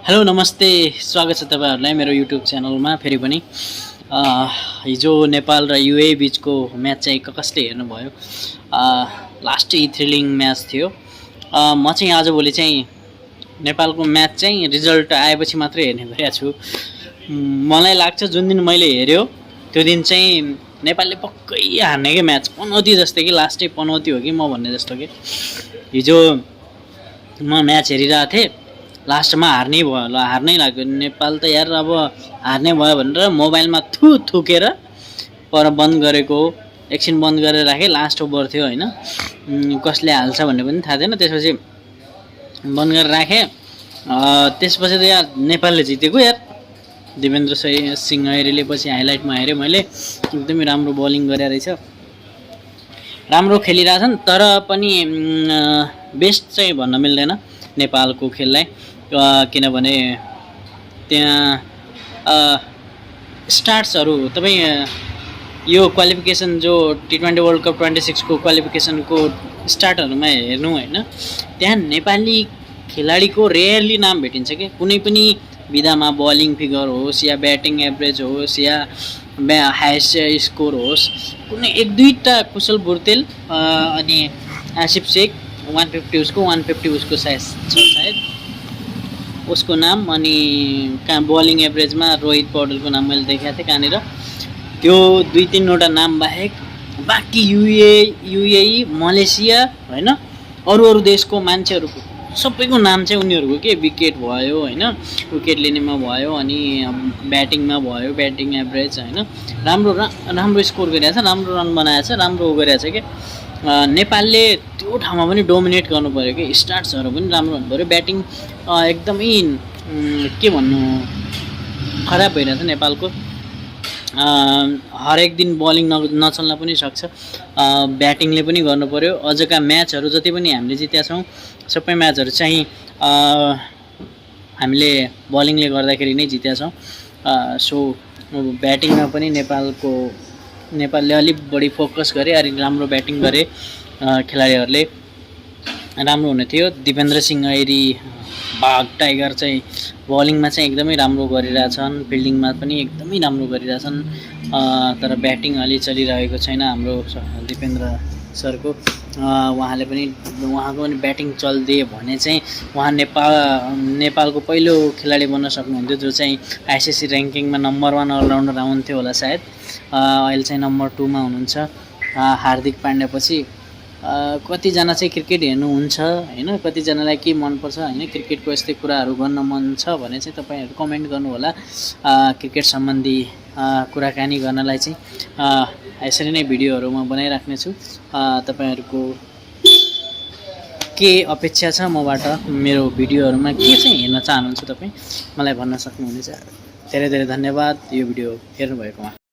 Hello नमस्ते, स्वागत छ तपाईहरुलाई मेरो युट्युब च्यानलमा फेरि पनि। हिजो नेपाल र युए बीचको म्याच चाहिँ कसले हेर्नुभयो? लास्टै थ्रिलिङ म्याच थियो। म चाहिँ आजभोलि चाहिँ नेपालको म्याच चाहिँ रिजल्ट आएपछि मात्रै हेर्ने गरेको छु। मलाई लाग्छ जुन दिन मैले हेर्यो त्यो दिन चाहिँ नेपालले पक्कै हार्ने के म्याच, पनौती जस्तै कि लास्टै पनौती हो कि म भन्ने जस्तो कि। हिजो म म्याच हेरिरहेको थिएँ, लास्टमा हार्नै भयो, ल हार्नै लाग्यो नेपाल त यार। अब हार्ने भयो भनेर मोबाइलमा थुकेर पर बन्द गरेको, एकछिन बन्द गरेर राखेँ। लास्ट ओभर थियो होइन, कसले हाल्छ भन्ने पनि थाहा थिएन। त्यसपछि बन्द गरेर राखेँ। त्यसपछि त यार नेपालले जितेको यार। दिपेन्द्र सिंह ऐरीले पछि हाइलाइटमा हेरेँ मैले, एकदमै राम्रो बलिङ गरेर रहेछ, राम्रो खेलिरहेछन्। तर पनि बेस्ट चाहिँ भन्न मिल्दैन नेपालको खेललाई, किनभने त्यहाँ स्टार्ट्सहरू तपाईँ यो क्वालिफिकेसन जो T20 वर्ल्ड कप 26 को क्वालिफिकेसनको स्टार्टहरूमा हेर्नु होइन, त्यहाँ नेपाली खेलाडीको रेयरली नाम भेटिन्छ कि। कुनै पनि विधामा बलिङ फिगर होस् या ब्याटिङ एभरेज होस् या हाइएस्ट स्कोर होस्, कुनै एक दुईवटा कुशल बुर्तेल अनि आसिफ शेख 150 उसको 150 उसको सायद उसको नाम, अनि कहाँ बलिङ एभरेजमा रोहित पौडेलको नाम मैले देखेको थिएँ कहाँनिर। त्यो दुई तीनवटा नाम बाहेक बाँकी युएई मलेसिया होइन, अरू देशको मान्छेहरूको सबैको नाम चाहिँ उनीहरूको के विकेट भयो होइन, विकेट लिनेमा भयो, अनि ब्याटिङमा भयो, ब्याटिङ एभरेज होइन, राम्रो स्कोर गरिरहेको छ, राम्रो रन बनाएको छ, राम्रो गरिरहेको छ कि। नेपालले त्यो ठाउँमा पनि डोमिनेट गर्नु पऱ्यो कि, स्टार्ट्सहरू पनि राम्रो हुनु पऱ्यो। ब्याटिङ एकदमै के भन्नु खराब भइरहेछ नेपालको। हरेक दिन बलिङ नचल्न पनि सक्छ, ब्याटिङले पनि गर्नु पऱ्यो। अझका म्याचहरू जति पनि हामीले जितेका छौँ सबै म्याचहरू चाहिँ हामीले बलिङले गर्दाखेरि नै जितेका छौँ। सो ब्याटिङमा पनि नेपालले अलिक बढी फोकस गरे, अलिक राम्रो ब्याटिङ गरे, खेलाडीहरूले राम्रो हुने थियो। दिपेन्द्र सिंह ऐरी बाघ टाइगर चाहिँ बलिङमा चाहिँ एकदमै राम्रो गरिरहेछन्, फिल्डिङमा पनि एकदमै राम्रो गरिरहेछन्। तर ब्याटिङ अलि चलिरहेको छैन हाम्रो दिपेन्द्र सरको। उहाँको पनि ब्याटिङ चलिदिए भने चाहिँ उहाँ नेपालको पहिलो खेलाडी बन्न सक्नुहुन्थ्यो, जो चाहिँ आइसिसी ऱ्याङ्किङमा नम्बर 1 अलराउन्डर आउँथ्यो होला सायद। अहिले चाहिँ नम्बर 2 मा हुनुहुन्छ हार्दिक पाण्ड्या पछि। कतिजना चाहिँ क्रिकेट हेर्नुहुन्छ होइन, कतिजनालाई के मनपर्छ होइन, क्रिकेटको यस्तै कुराहरू गर्न मन छ भने चाहिँ तपाईँहरू कमेन्ट गर्नु होला। क्रिकेट सम्बन्धी कुराकानी गर्नलाई चाहिँ यसरी नै भिडियोहरू म बनाइराख्नेछु। तपाईँहरूको के अपेक्षा छ मबाट, मेरो भिडियोहरूमा के चाहिँ हेर्न चाहनुहुन्छ तपाईँ मलाई भन्न सक्नुहुनेछ। धेरै धेरै धन्यवाद यो भिडियो हेर्नुभएकोमा।